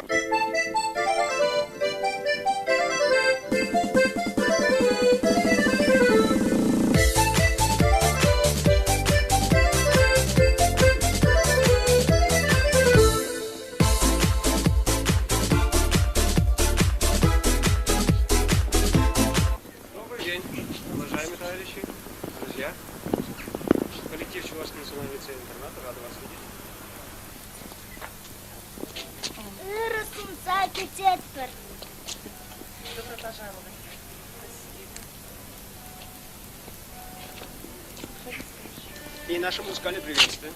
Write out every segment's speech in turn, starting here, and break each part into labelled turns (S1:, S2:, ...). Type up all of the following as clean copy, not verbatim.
S1: Добрый день, уважаемые товарищи, друзья. Коллектив Чувашского национального лицея-интерната рада вас видеть.
S2: Ырӑ сунса кӗтетпӗр.
S3: Добро пожаловать. Спасибо.
S1: И наше музыкальное приветствие.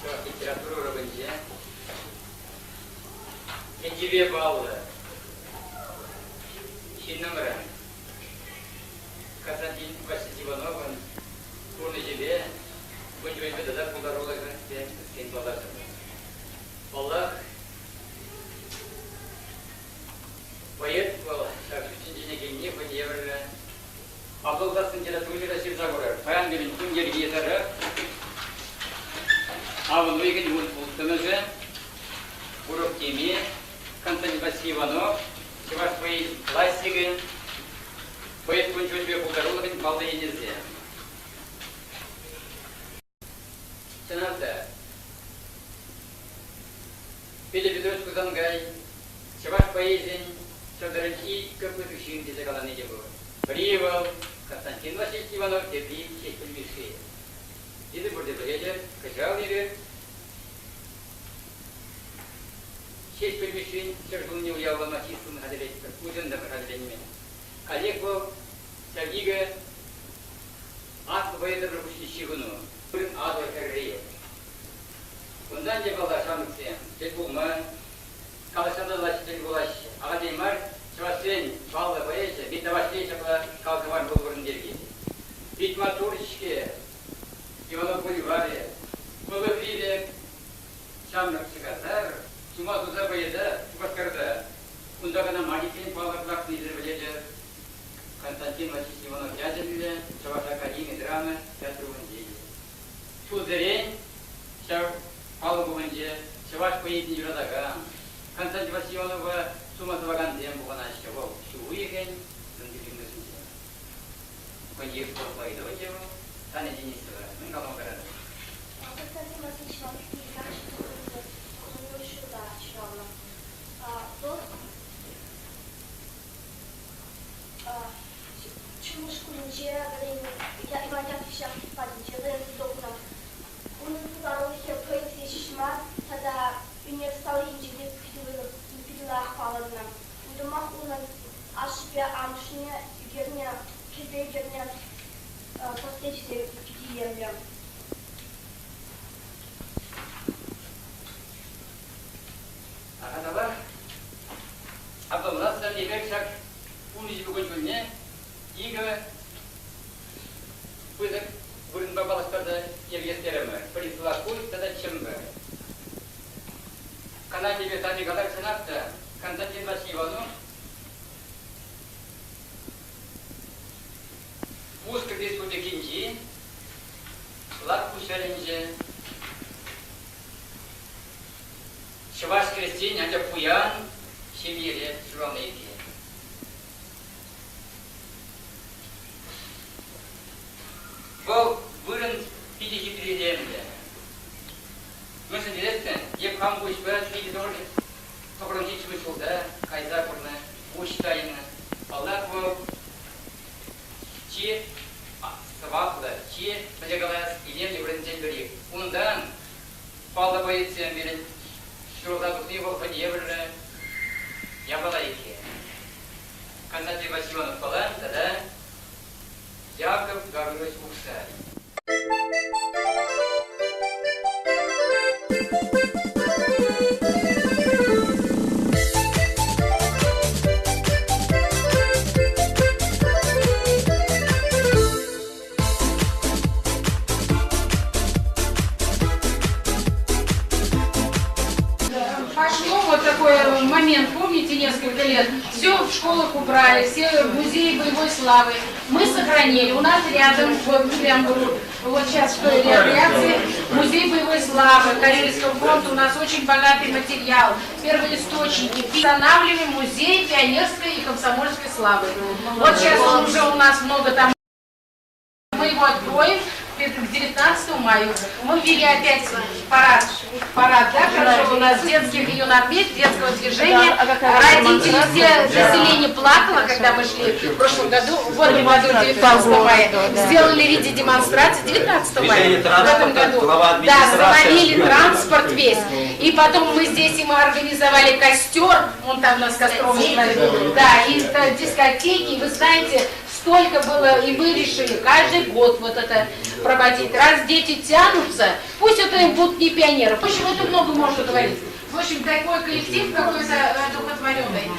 S4: Чӑваш литература урокӗнче тӗнчипе паллӑ ҫыннӑмӑрӑн Константин Васильевич Ивановӑн пурнӑҫӗпе, кун-ҫулӗпе тата пултарулӑхӗпе кӗскен паллашӑпӑр. Паллах, поэт вӑл ҫак ҫут тӗнчене килни хӑйне евӗрлӗ Атӑлкассинче те туйра ҫырса курӑр. Паян пирӗн кун йӗрки тӑрӑх авӑн уйӑхӗн улттӑмӗшӗ урок теми Константин Васильевич Иванов чӑваш поэт классикӗ, поэт кун-ҫулӗпе пултарулӑхӗн паллӑ енӗсем. Чӑнах та, Петӗр Петрович Хусанкай чӑваш поэзийӗн ҫӑлтӑрӗнчи иккӗ пысӑк ҫын тесе калани те пур. Пӗри вӑл Константин Васильевич Иванов, тепри Ҫеҫпӗл Мишши. Эсир пурте пӗлетӗр, кӑҫал эпир Ҫеҫпӗл Мишшин ҫӗршывне уявлама чыслӑн хатӗрлетпӗр, пуҫӑнтӑмӑр хатӗрленме. Каллех вӑл ҫав икӗ Аслӑ поэтӑмӑр пуҫне ҫыхӑну, вырӑн Атӑл хӗрри. Кунтан те паллах ҫамрӑксем тӗл пулма, калаҫса татӑлаҫҫӗ, тӗл пулаҫҫӗ. Ахальтен мар чӑвашсен паллӑ поэчӗ Митта Ваҫлей ҫапла каласа хӑварнӑ вӑл вырӑн пирки. Пит маттур-ҫке Иванов Бульварӗ, Пылӑхри пек. Ҫулсерен ҫав палӑк умӗнче чӑваш поэзине юратакан Константин Васильевнӑпа сума сӑвакансем пухӑнаҫҫӗ. Вӑл ҫу уйӑхӗн сӑн-пичӗмӗшӗнче. Хӑйех ыйтӑвӗнче вӑл Таня Денисова. Мӗн калама каятӑр?
S2: Константин Васильевич ҫулта ҫуралнӑ. Вӑл Чӑваш шкулӗнче вӗреннӗ, Иван Яковлевич Яковлев патӗнче вӗренсе тухнӑ. Унӑн пултарулӑхӗ поэзие ҫеҫ мар тата ӳнер ӑсталӑхӗнче те питӗ лайӑх палӑрнӑ. Уйрӑмах унӑн ашшӗпе амӑшне ӳкернӗ, кӗпе ӳкернӗ портречӗсем питӗ илемлӗ.
S4: Ахаталах апла эпир ҫак 13 кун икӗ пысӑк вырӑнпа паллаштарса йӗркелеттерӗмӗр. Пӗри Сӑлаккуй тата Чӗмпӗр. Канадипе Таня калать чӑнах та, Константин Васильевич Иванов Пушкӑрт Республикинчи Лакпуҫ ялӗнче Чӑваш хресчен анчах пуян ҫемьере ҫуралнӑ иккен. Вӑл вырӑн питӗ хитрелемлӗ. Мӗншӗн тесессӗн, эп хам куҫпа питӗ тӑхӑрӑн ҫулта кайса курнӑ, куҫ тайнӑ. Паллах, вӑл чи сӑваплӑ, чи, мӗнле калас, илемлӗ вырӑнсен пӗри. Унтан паллӑ боецсем пирӗн ҫуралса тухни вӑл хӑй евӗрлӗ япала иккен. Константин Васильевпала тата Яков Гаврилович Ухсай.
S5: Пошло вот такой момент, помните, несколько лет, все в школах убрали, все музеи боевой славы. Мы сохранили, у нас рядом, вот прям вот сейчас что реакции, музей боевой славы Карельского фронта, у нас очень богатый материал, первоисточники. Устанавливаем музей пионерской и комсомольской славы. Вот сейчас он уже у нас много там. Мы его откроем к 19 мая. Мы ввели опять парад, парад, да, хорошо, у нас детских юнармейств, детского движения. Родители, все население плакало, когда мы шли в прошлом году, в этом году 19 мая, сделали в виде демонстрации 19 мая в этом году. Да, завалили транспорт весь. И потом мы здесь им организовали костер, вон там у нас костром, да, и дискотеки, вы знаете, столько было, и мы решили каждый год вот это проводить. Раз дети тянутся, пусть это будут не пионеры. В общем, это много можно говорить. В общем, такой коллектив какой-то одухотворенный.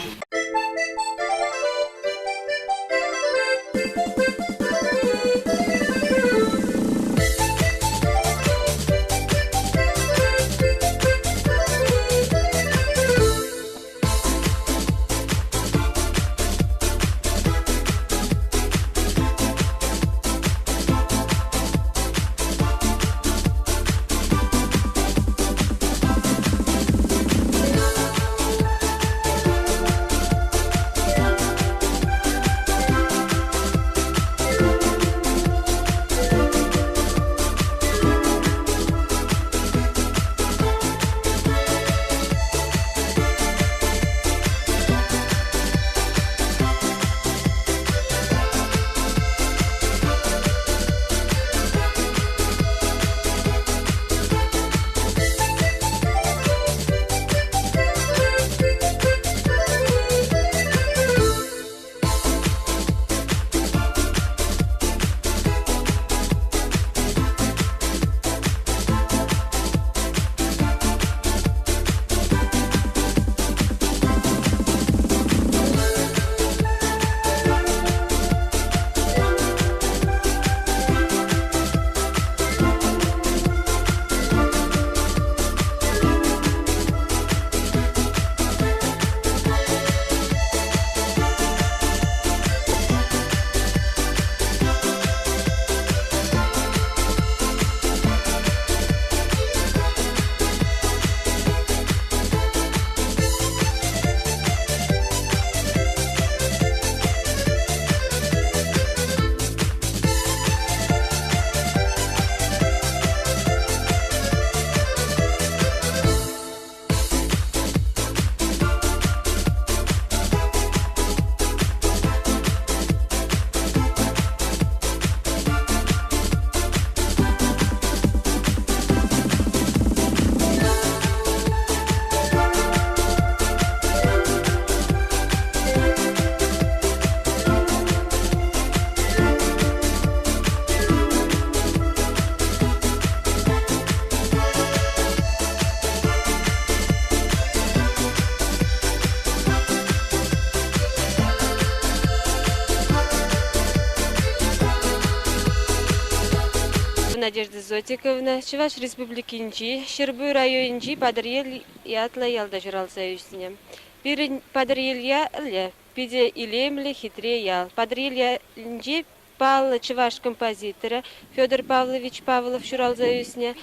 S6: Надежда Зотиковна, Чӑваш Республикинчи Ҫӗрпӳ районӗнчи Патӑрьел ятлӑ ялта ҫуралса ӳснӗ. Пирӗн Патӑрьел ялӗ питӗ илемлӗ, хитре ял. Патӑрьел ялӗнче паллӑ чӑваш композиторӗ Федор Павлович Павлов ҫуралса ӳснӗ.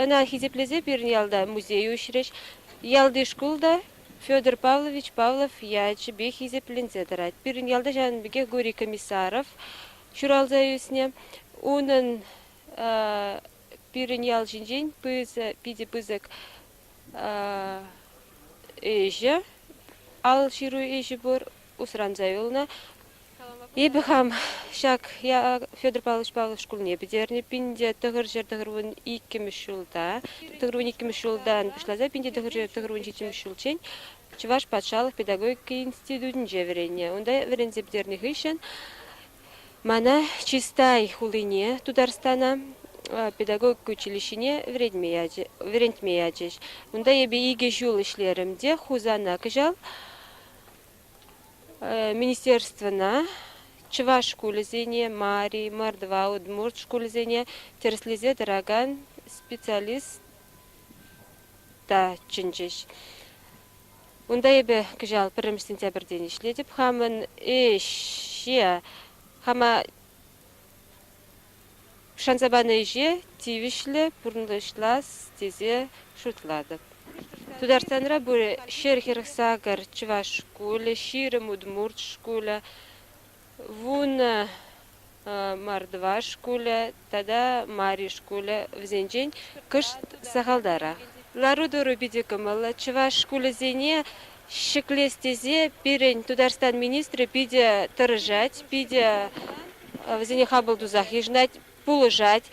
S6: Ӑна хисеплесе пирӗн ялта музей уҫрӗҫ. Ялти шкулта Федор Павлович Павлов ячӗпе хисепленсе тӑрать. Пирӗн ялта ҫавӑн пекех Гурий Комиссаров ҫуралса ӳснӗ. Унӑн пирӗн ял ҫинчен питӗ пысӑк ӗҫӗ, ал ҫыру ӗҫӗ пур, усранса юлнӑ. Эпӗ хам ҫак Федор Павлович Павлов шкулне пӗтернӗ 1992 ҫулта. 92 ҫултан пуҫласа 1997 ҫулччен Чӑваш патшалӑх педагогика институтӗнче вӗреннӗ. Унта вӗренсе пӗтернӗ хыҫҫӑн мана Чистай хулине Тутарстана педагогика училищине вӗрентме ячӗҫ. Унта эпӗ икӗ ҫул ӗҫлерӗм те Хусана кӑҫал Министерствӑна чӑваш шкулӗсене, Мари, Мордва, Удмурт шкулӗсене тӗрӗслесе тӑракан специалист та чӗнчӗҫ. Унта эпӗ кӑҫал пӗрремӗш сентябрьтен ӗҫлетӗп. Хамӑн ӗҫе хама Шанса панӑ ӗҫе тивӗҫлӗ пурнӑҫлас тесе шутлатӑп. Тутарстанра пурӗ 148 чӑваш шкулӗ, 20 удмурт шкулӗ, 10 мордва шкулӗ тата мари шкулӗ вӗсенчен кӑшт сахалтарах. Лару-тӑру питӗ кӑмӑллӑ. Чӑваш шкулӗсене ҫӗклес тесе пирӗн Тутарстан министрӗ питӗ тӑрӑшать, питӗ вӗсене хапӑл тусах йышӑнать, пулӑшать.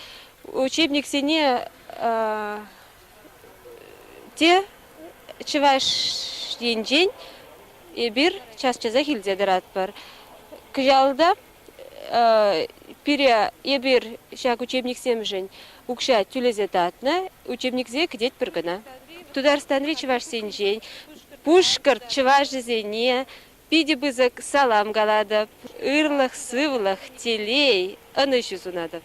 S6: Учебниксене те чӑваш енчен эпир час-часах илсе тӑратпӑр. Кӑҫал та пире эпир ҫак учебниксемшӗн укҫа тӳлесе татнӑ, учебниксене кӗтетпӗр кӑна. Тутарстанри чӑвашсенчен пушкӑрт чӑвашӗсене питӗ пысӑк салам калатӑп, ырлӑх-сывлӑх, телей, ӑнӑҫу сунатӑп.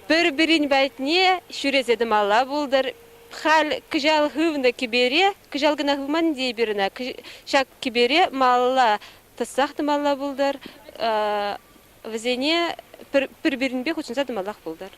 S6: Пӗр-пӗрин патне ҫӳресе тӑмалла пултӑр. Халь кӑҫал хывнӑ кӗпере, кӑҫал кӑна хывман ӗнтӗ эпир ӑна, ҫак кӗпере малалла тӑссах тӑмалла пултӑр, вӗсене пӗр-пӗринпе хутшӑнса тӑмаллах пултӑр.